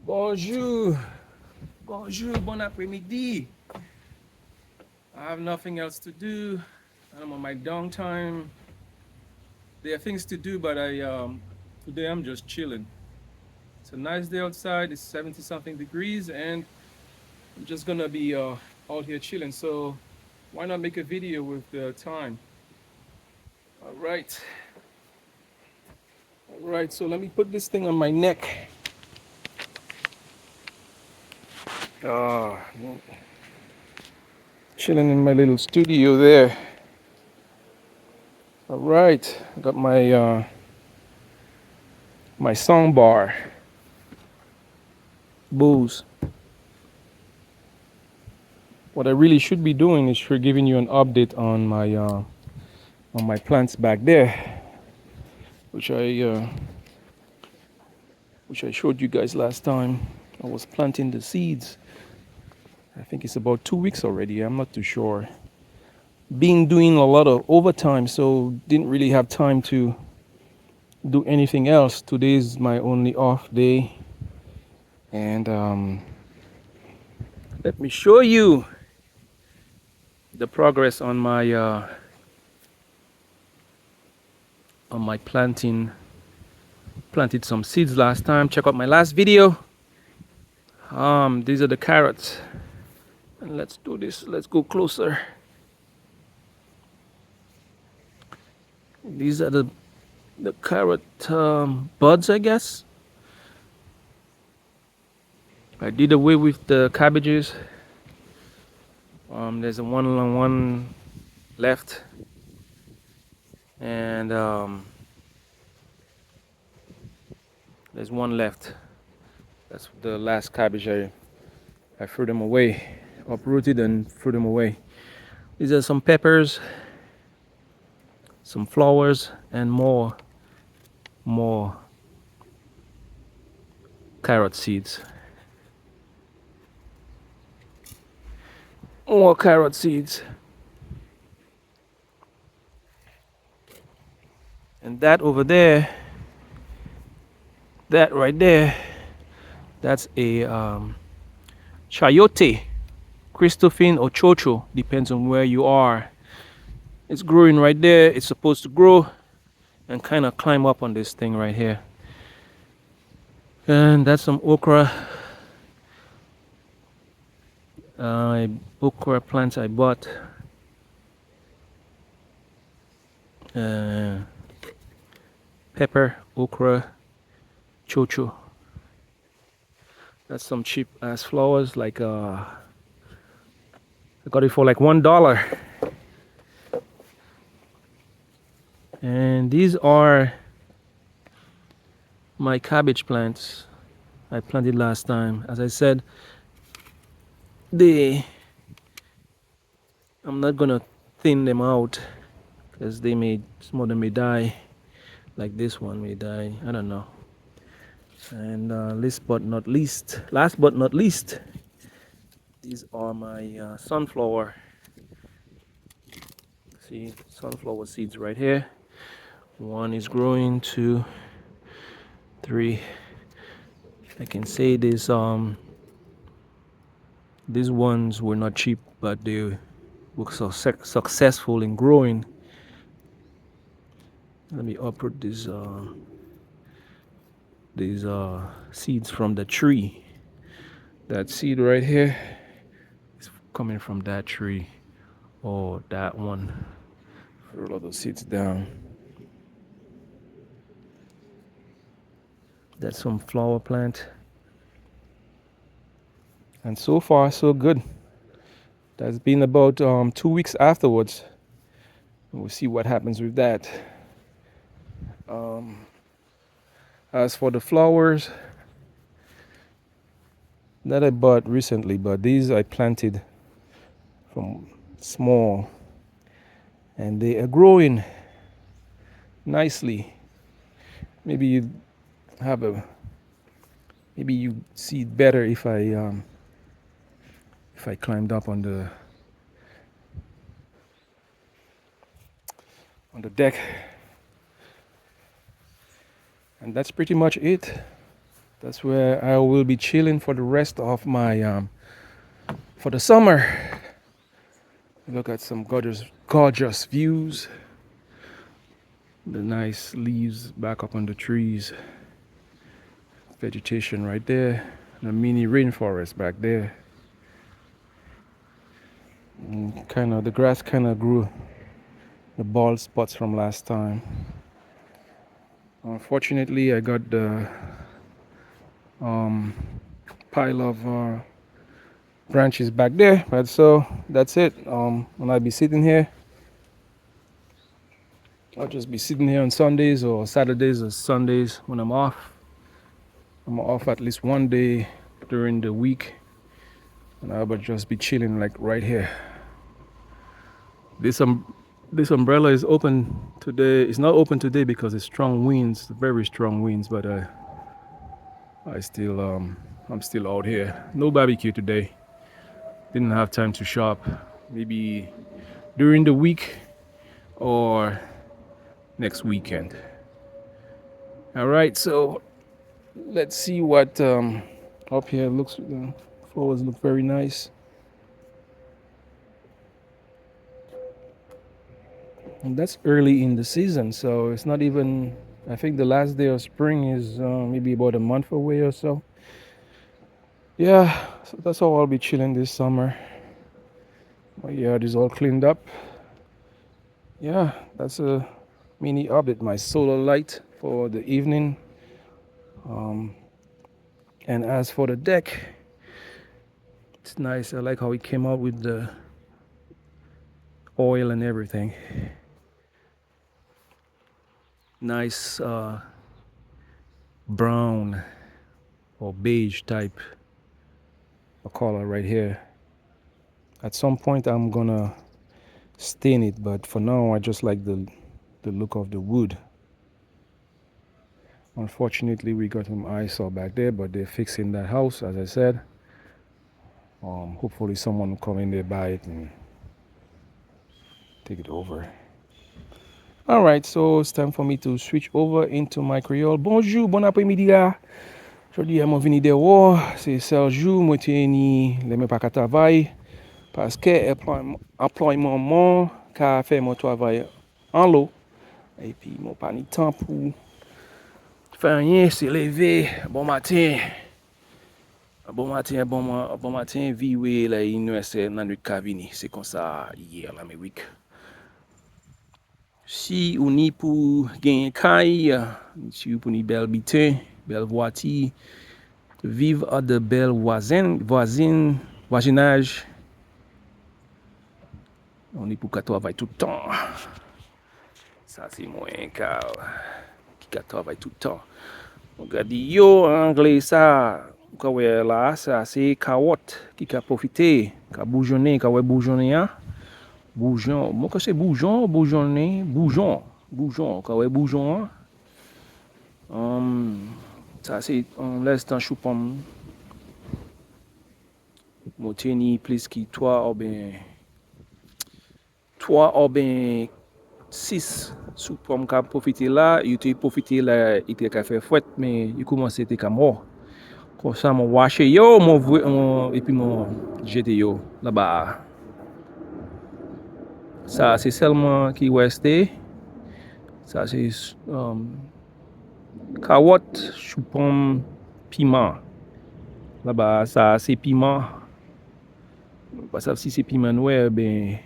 Bonjou, bonjou, bon apwémidi. I have nothing else to do. I'm on my downtime. There are things to do, but I today I'm just chilling. It's a nice day outside. It's 70 something degrees, and I'm just gonna be out here chilling. So why not make a video with the time? All right. All right, so let me put this thing on my neck. Chilling in my little studio there. All right, got my sound bar, Bose. What I really should be doing is for giving you an update on my plants back there, which I showed you guys last time. I was planting the seeds. I think it's about 2 weeks already. I'm not too sure. Been doing a lot of overtime, so didn't really have time to do anything else. Today's my only off day, and let me show you the progress on my planting. Planted some seeds last time. Check out my last video. These are the carrots. And let's do this. Let's go closer. These are the carrot buds, I guess. I did away with the cabbages. There's a one left, and there's one left. That's the last cabbage. I threw them away, uprooted and threw them away. These are some peppers, some flowers, and more carrot seeds. More carrot seeds. And that over there, that right there, that's a chayote, Christophine or chocho, depends on where you are. It's growing right there. It's supposed to grow and kind of climb up on this thing right here. And that's some okra. Okra plants I bought. Pepper, okra, chocho. That's some cheap ass flowers. I got it for like $1. And these are my cabbage plants I planted last time. As I said, I'm not going to thin them out because some of them may die, like this one may die, I don't know. And last but not least, these are my sunflower. See, sunflower seeds right here. One is growing, 2, 3. I can say these ones were not cheap, but they were so successful in growing. Let me uproot these seeds from the tree. That seed right here is coming from that tree, or that one. Throw all those seeds down. That's some flower plant. And so far, so good. That's been about 2 weeks afterwards. We'll see what happens with that. As for the flowers that I bought recently, but these I planted from small, and they are growing nicely. Maybe you have a, maybe you see it better if I climbed up on the deck. And that's pretty much it. That's where I will be chilling for the rest of my for the summer. Look at some gorgeous, gorgeous views. The nice leaves back up on the trees. Vegetation right there. And a mini rainforest back there. Kind of the grass kind of grew the bald spots from last time. Unfortunately, I got the pile of branches back there, but so that's it. When I be sitting here, I'll just be sitting here on Sundays or Saturdays or Sundays when I'm off. I'm off at least one day during the week, and I'll just be chilling like right here. This umbrella is open today. It's not open today because it's strong winds, very strong winds, but I'm still out here. No barbecue today. Didn't have time to shop. Maybe during the week or next weekend. All right, so let's see what up here looks. The flowers look very nice. And that's early in the season, so it's not even, I think the last day of spring is maybe about a month away or so. Yeah, so that's how I'll be chilling this summer. My yard is all cleaned up. Yeah, that's a mini update. My solar light for the evening. And as for the deck, it's nice. I like how it came out with the oil and everything. Nice brown or beige type of color right here. At some point I'm gonna stain it, but for now I just like the look of the wood. Unfortunately, we got some eyesore back there, but they're fixing that house, as I said. Hopefully someone will come in there, buy it, and take it over. All right, so it's time for me to switch over into my Creole. Bonjou, bon apwémidi la. Jòdi a mwen vini déwò, sé sèl jou mwen té ni lè mwen pa ka travay paské anplwayman mwen ka fè mwen travay an lò épi mwen pa ni tan pou fè anyen, sé lévé bon maten, bon maten, bon maten, viwé lè inwè sé lannwit ka vini, sé konsa li yé an Lamérik. Si ou ni pou genyen kay, si ou pou ni bèl biten, bèl vwati, viv a de bèl vwazen, vwazin, vwazinaj, ou ni pou ka travay tout tan. Sa sé mwen ka, ki ka travay tout tan. Ou ka di yo, anglé sa, ou ka wè la, sa sé kawòt ki ka pwofité, ka boujonnen, ka wè boujonnen an. Boujon, mwen kwè sé boujon, boujonnen, boujon, boujon, ka wè boujon an. Sa sé, lè tan chou pòm, mwen té ni plis ki 3 oubyen 3 oubyen 6 sou pòm ka pwofité la, yo té pwofité la, yo té ka fè fwèt, men yo koumansé té ka mò. Konsa mwen waché yo, mwen vwé, épi mwen jété yo laba. Sa sé sèlman ki wèsté. Sa sé kawòt, chou pòm, piman. Laba sa sé piman. Pa sav si sé piman nwè, ben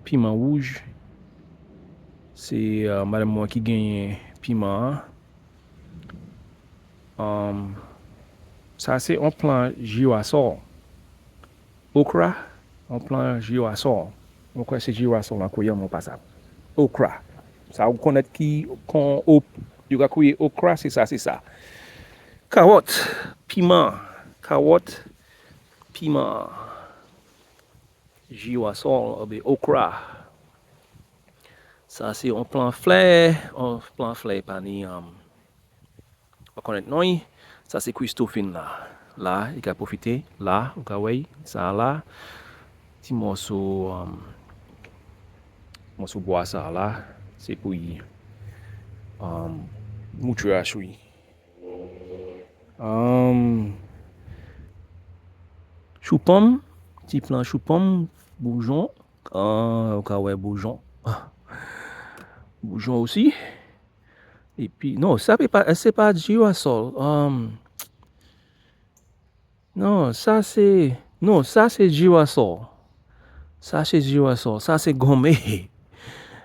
piman wouj. Sé madanm mwen ki genyen piman. Sa sé on plan jiwasòl. Okra, on plan jiwasòl. Mwen kwè sé jiwasòl an kwéyòl, mwen pa sav. Okra. Sa ou konnèt ki kon op, yo ka kwiyé okra, sé sa, sé sa. Kawòt, piman, kawòt, piman, jiwasòl, oubyen okra. Sa sé on plan flè, on plan flè pa ni, pa konnèt non i. Sa sé Christophine la. La, i ka pwofité. La, ou ka wè, sa la. Ti mòso, mòso bwa sa la, sé pou yi. Moutrash, wi. Chou pòm, ti plan chou pòm, boujon. Ou ka wè boujon. Boujon osi. Épi, non, sa sé pa jirasòl. Non, sa sé, non, sa sé jirasòl. Sa sé jirasòl. Sa sé gonmé.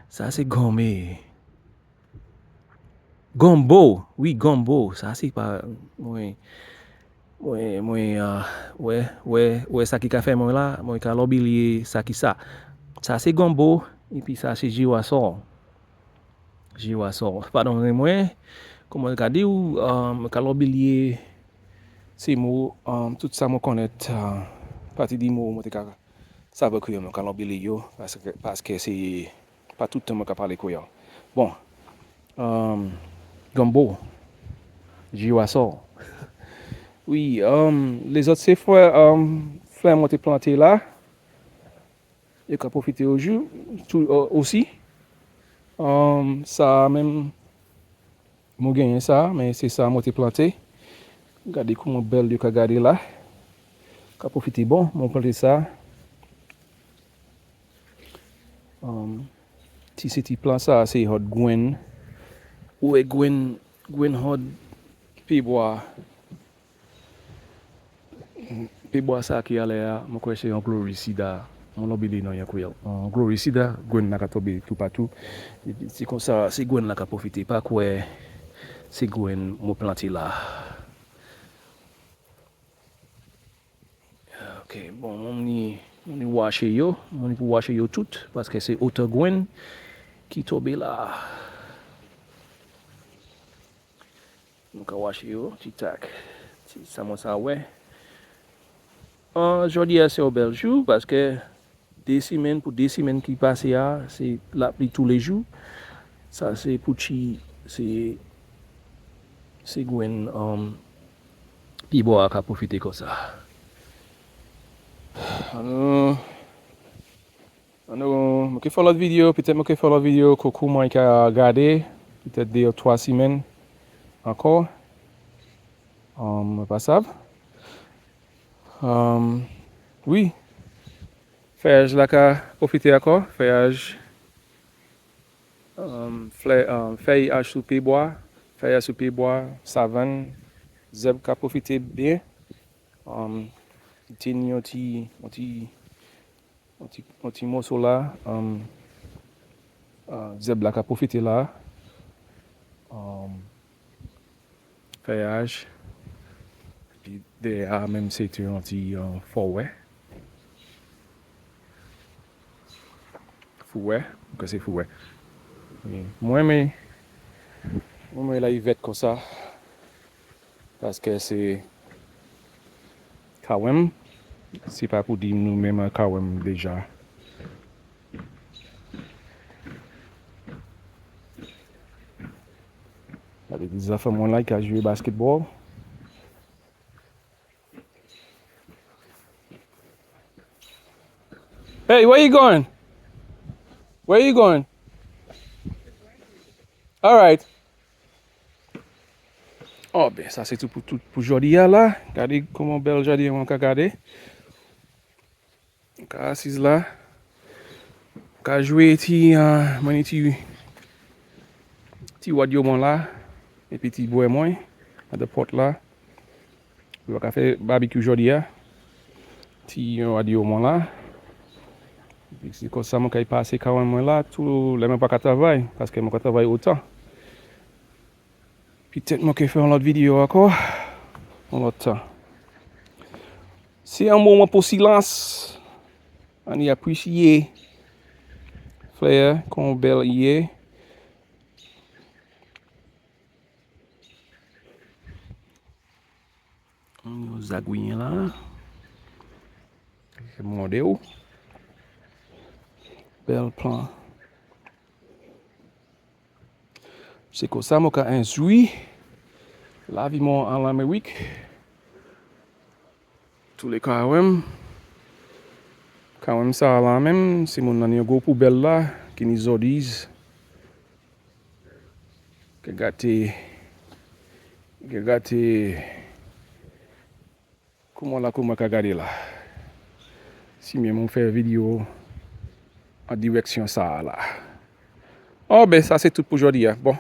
Sa sé gonmé. Gonbo. Wi, gonbo. Sa sé pa, mwen, mwen, mwen, wè, wè, wè sa ki ka fè mwen la. Mwen ka lò bliwé sa ki sa. Sa sé gonbo, épi sa sé jirasòl. Jirasòl. Padoné mwen, kouman ka di ou, mwen ka lò bliwé sé mo, tout sa mwen konnèt, pati di mo mwen té ka savè kwéyòl, mwen ka lò bliwé yo, paské sé pa tout tan mwen ka palé kwéyòl. Bon, gonbo, jirasòl. Wi, lézòt sé flè, flè mwen té planté la, yo ka pwofité ojou, osi. Sa menm, mwen genyen sa, men sé sa mwen té planté. Gadé kouman bèl yo ka gadé la. Ka pwofité bon, mwen planté sa. Ti sé ti plan sa, sé hòt gwenn. Ou wè gwenn, gwenn hòt pyébwa. Pyébwa sa ki anlè a, mwen kwè sé yon gloricida. Mwen lò bliwé non yon kwéyòl. Gloricida, gwenn la ka tonbé toupatou. Épi sé konsa, sé gwenn la ka pwofité. Pa kwè sé gwenn mwen planté la. Ok, bon, mwen ni waché yo. Mwen ni pou waché yo tout, paské sé otan gwenn ki tonbé la. Mwen ka waché yo, ti tak. Ti sa mwen sa wè. Jòdi a sé yon bèl jou, paské dé simenn pou dé simenn ki pasé a, sé lapli touléjou. Sa sé pou ti, sé, sé gwenn pyébwa a ka pwofité konsa. Annou, annou, mwen ké fè lòt videyo, petèt mwen ké fè lòt videyo kou kouman ka gadé, petèt dé ou twa simenn ankò. Mwen pa sav. Wi, fèyaj la ka pwofité ankò, fèyaj, flè, fèy a sou pyébwa, fèy a sou pyébwa, savann, zèb ka pwofité byen. Tini yon ti, yon ti, yon ti, yon ti moso la, zèb la ka pwofité la. Fèyaj, épi dèyè a menm sé té yon ti forè. Forè, mwen kwè sé forè. Mwen renmen, mwen renmen lè i vèt konsa, paské sé kawèm, sé pa pou di nou menm kawèm déja. Gadé ti zanfan mwen la ki ka jwé basketball. Hey, where you going? Where you going? All right. Oh, ben, sa sé tout pou tout pou jòdi a la. Gadé kouman bèl jaden mwen ka gadé. Mwen ka asiz la. Mwen ka jwé ti, mwen ni ti, ti wadyo mwen la. Épi ti bwè mwen, a de pòt la. Mwen ka fè barbecue jòdi a. Ti radyo mwen la. Épi sé konsa mwen ka y pasé kawèm mwen la tou lè mwen pa ka travay, paské mwen ka travay otan. Petèt mwen ké fè yon lòt videyo ankò, yon lòt tan. Sé yon moman pou silans. Ann y apresyé flè kouman bèl i yé. Yon zagwiyen la. Mòdé ou. Bèl plan. Sé konsa mwen ka enjwi lavi mwen an Lamérik. Tou lé kawèm. Kawèm sa la menm, sé moun nan yon gwo poubèl la, ki ni zòdiz. Ke gate. Gadé kouman la kouman ka gadé la. Si mwen mwen fè videyo an direksyon sa la. Oh ben, sa sé tout pou jòdi-a. Bon.